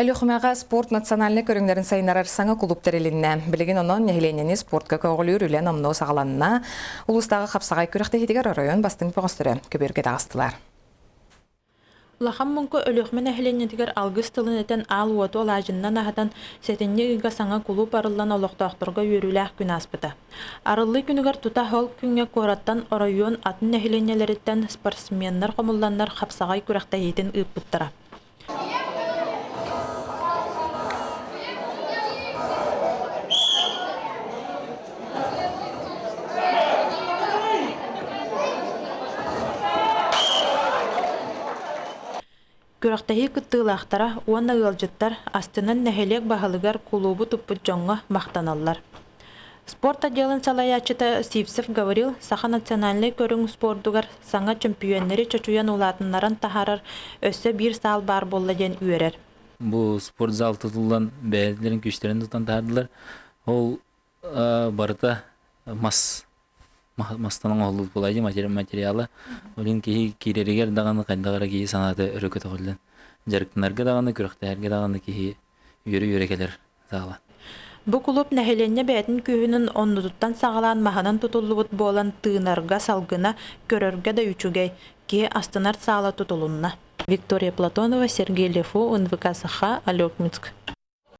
Өлүөхүмэҕэ спорт национальнай көрүҥнэрин сайыннарар саҥа кулууп тэрилиннэ. Билигин онон нэһилиэнньэни спортка көҕүлүүр үлэ номнуо саҕаланна. Улуустааҕы хапсаҕай күрэхтэһиитигэр оройуон бастыҥ бөҕөстөрө көбүөргэ таҕыстылар. Улахан Муҥку Өлүөхүмэ нэһилиэнньэтигэр алгыс тылын этэн аал уоту алаадьыннан аһатан, сэтинньи ыйга саҥа кулууп арыллан олохтоохторго үөрүүлээх күн ааспыта. Арыллыы күнүгэр тута ол күҥҥэ куораттан оройуон атын нэһилиэнньэлэриттэн спортсменнар хомулланнар хапсаҕай күрэхтэһиитин ыыппыттара. Күрэхтэһии кыттыылаахтара уонна ыалдьыттар астынан нэһилиэк баһылыгар кулуубу туппут дьоҥҥо махтаналлар. Спорт отделын салайааччыта Сивцев Гаврил саха национальнай көрүҥ спордугар саҥа чөмпүйүөннэри чочуйан улаатыннаран таһаарар өссө биир саал баар буолла диэн үөрэр. Бу спортзал тутуллан бэйэлэрин күүстэрин тутан таһаардылар. Ол барыта мас мастан оҥоһуллубут буолаайдыы материала. Ол киһи киирэригэр даҕаны хайдах эрэ киһи санаата өрө көтөҕүллэн дьарыктанарга даҕаны, күрэхтэһэргэ даҕаны киһи үөрэ-үөрэ кэлэр саала. Бу кулууп нэһилиэнньэ бэйэтин күүһүнэн оннутуттан саҕалаан маһынан тутуллубут буолан тыынарга, салгына, көрөргө да үчүгэй, киһи астынар саала тутулунна. Виктория Платонова, Сергей Лефу, НВК Саха, Олекминск.